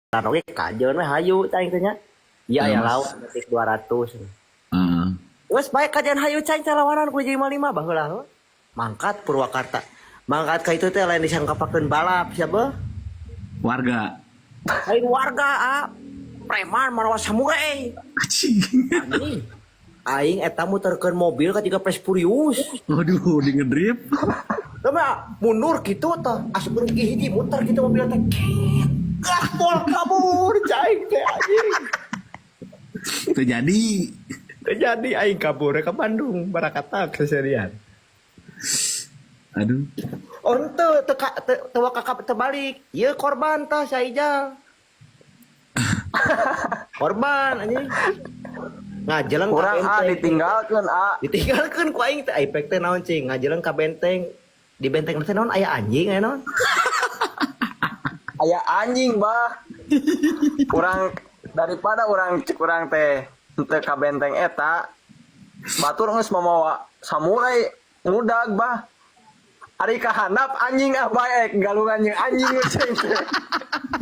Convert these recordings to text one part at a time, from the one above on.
Oge kajeun we hayu cai teh nya. Iya Ya, aya Mas. lawan detik 200. Heeh. Geus bae kajian hayu cai teh lawanan ku 55 baheula heuh. Mangkat Purwakarta. Mangkat ka itu teh lain disangkapakeun balap sia beuh. Warga. Lain warga ah. Preman marawa samurai. Anjing. Anjing. Aing eta muterkeun mobil ka tiga Fast Furious. Waduh, di ngedrip. Tama mundur gitu tah asupkeun gigi hiji muter gitu mobil teh. Ket. Gaspol kabur cai teh anjing. Terjadi. Terjadi aing kabur ke Bandung barakatak seserian. Aduh. Oh henteu teu ka teu teu waka terbalik. Ieu korban tah si Aijal. Korban anjing. Ngajeleng ka Kurang A benteng. Ditinggalkeun A. Ditinggalkeun ku aing teh ai pek teh naon cing ngajeleng ka benteng. Di benteng teh naon aya anjing aya naon? Aya anjing bah. Urang daripada urang cek urang teh teu ka benteng eta. Batur geus mamawa samurai ngudag bah. Ari ka handap anjing ah bae galungan jeung anjing we cing teh.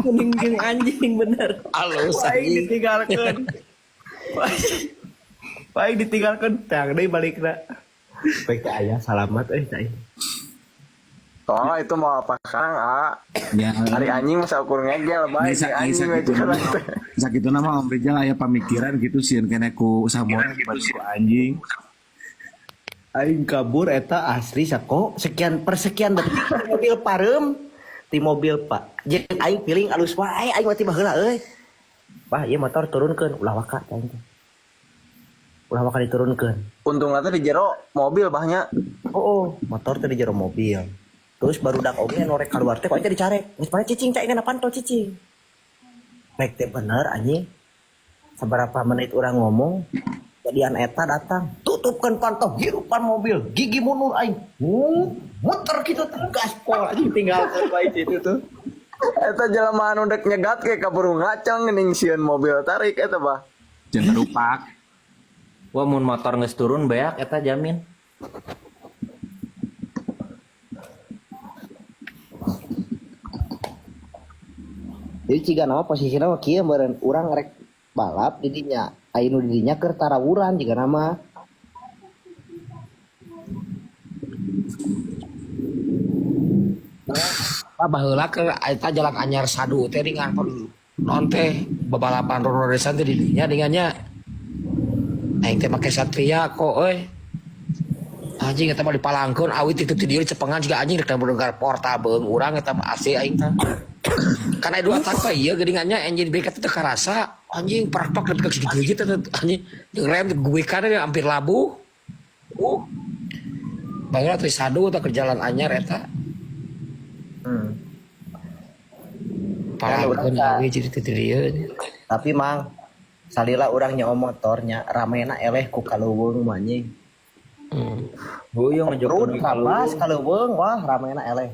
Mending jeung anjing bener. Halus Ku aing anjing. ditinggalkeun. Ku aing ditinggalkeun tang deui balikna. Pek teh aya salamat euy teh. Soalnya itu mau apa sekarang A. Ya. Ari anjing mah saukur ngegel bae Bisa jeung anjing we gitu cek urang teh. Sakitu nama Om Rijal aya pamikiran gitu sieun kene ku samurai dibanding ku anjing. Aing kabur eta asli sako sekian persekian detik mobil pareum ti mobil pak. Jeung aing feeling alus wae aing mah ti baheula euy. Wah, ieu motor turunkeun ulah waka aing teh. Ulah waka diturunkeun. Untungna teh di jero mobil bahnya. Oh, oh, motor teh di jero mobil. Terus barudak oge anu rek kaluar teh ku aing teh dicarek. Geus mana cicing cai kana pantol cicing. Rek teh bener anjing. Saberapa menit urang ngomong, jadian eta datang, tutupkan pantau, hirupan mobil, gigi mundur aing. Muter gitu teh gaspol anjing tinggalkeun bae itu tuh. Eta jelema anu dek nyegat ke kaburu ngaceng geuning sieun mobil tarik eta bah. Jangan rupak. Wah mun motor geus turun beak eta jamin. Jadi ciga nama posisinya mah kieu meureun urang rek balap di dinya, aya nu di dinya keur tarawuran jiga nama. Pak baheula ke eta jalan anyar sadu teh dengan non teh babalapan rorodesan teh di dinya dengannya. Aing teh make Satria kok euy. Anjing eta mah dipalangkeun awit titip ti dieu cepengan jiga anjing rek dengar porta beung urang eta mah AC aing teh. Karena dua tak teh ieu geuningannya engine brake teh teu karasa anjing prak-prak nepi ka gigit teh anjing jeung rem guwekan hampir labuh. Baheula teh sadu teh ke jalan anyar eta. Palangkeun awi jadi teu dieu. Tapi mang salila urang nyawa motornya ramena eleh ku kaleuweung mah anjing. Huyung ngejok Run kapas kaleuweung wah ramena eleh.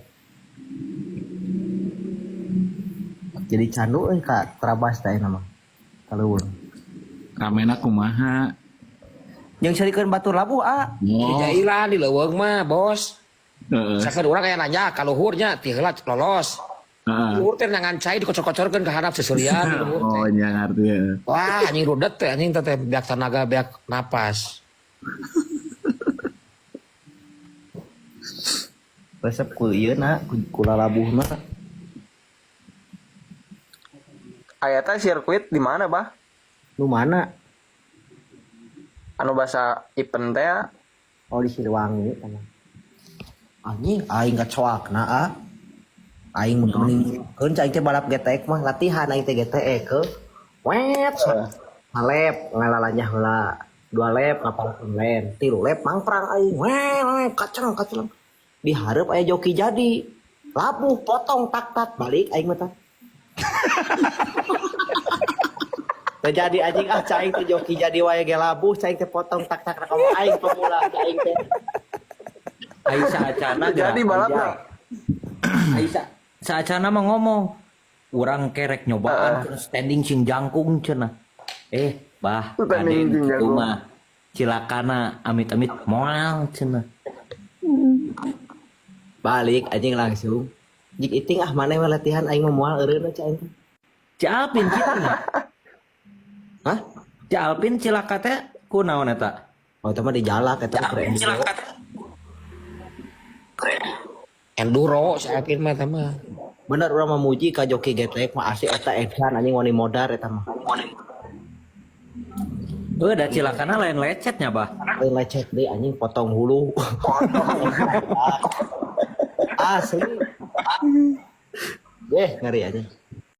Jadi candu euy ka Trabas teh nama. Kaleuweung. Ramena kumaha? Jeung serikeun batur labuh ah. Di Oh. jailan di leuweung mah, Bos. Heeh. Sakeun urang aya nanya ka luhurnya ti heula lolos. Heeh. Luhur teh nangan cai dikocor-kocorkeun ka handap seserian di luhur teh. Oh, nya ngarti ya. Wah, anjing rudet teh anjing teh beak tenaga, beak napas. Resep ku ieu na ku lalabuhna. Aya teh sirkuit di mana bah? Nu mana? Anu basa event teh ya. Oh di Siliwangi emang. Anjing aing kacoakna ah. Aing mun mending keun aing teh balap GTX mah latihan aing teh GTX ke. Wet salep ngalalanya heula. 2 lap ngapalkeun lem, 3 lap mangprang aing. Wet kacang kacang. Dihareup aya joki jadi. Labuh potong tak tak balik aing mah tah. Terjadi anjing ah caing teh joki jadi wae ge labuh caing teh potong tak tak kamu aing pemula caing teh. Aisyah acana Jadi gerak balap aja. lah. Aisyah saacana mah ngomong urang kerek nyobaan cenah standing sing jangkung cenah. Bah Standing aden sing kitu jangkung. mah cilakana amit-amit moal cenah. Balik anjing langsung. Jik iting ah maneh mah latihan aing mah moal eureun cai aing teh. Ci Alvin kitu nya. Hah? Ci Alvin cilaka teh kunaon eta? Oh, itu mah di jalak eta mah keren. Enduro si Alvin mah eta mah. Bener urang memuji ka joki GTX mah asli eta edan anjing wani modar eta mah. Eueuh da cilakana lain lecetnya, Bah. Lain lecet deui anjing potong hulu. Asli. Deh ngeri anjing.